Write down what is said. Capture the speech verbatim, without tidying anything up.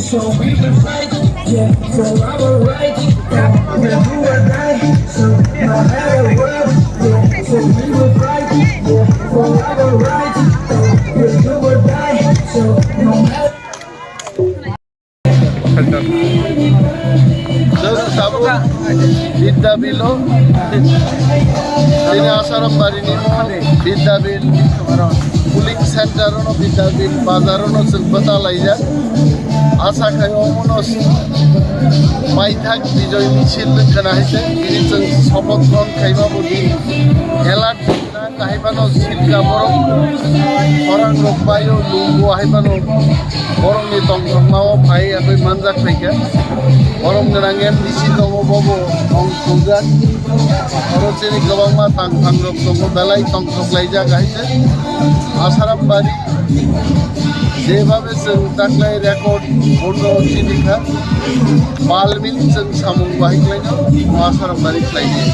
So we will fight, yeah, for our right, yeah, we do or die. So no matter what, yeah, so we will fight, yeah, for our right, yeah, we do or die. So no matter Chwng tabuk Bidyabil o, tini Asarambari ni Bidyabil polling center o no, Bidyabil bazar o no chwng bwta laijak. Asa khai omo no paithak bijoy misil wngkha na hai se, tini chwng sopoth grohon khaima bo din alert. Kahai phano silka borok, khorang rok baio, lungo hai phano borokni tongthokma o phai agoi manjak phaikha. Borom gwnang M D C tongo, bobo tong thokjak. Oro chini kwbangma tangphang rok tongo, belai tongthok laijak hai se. Asarambari jebhabe chwng taklai record bondo chini kha, balmin chwng samung bahai khlaino, Asarambari khlaidi.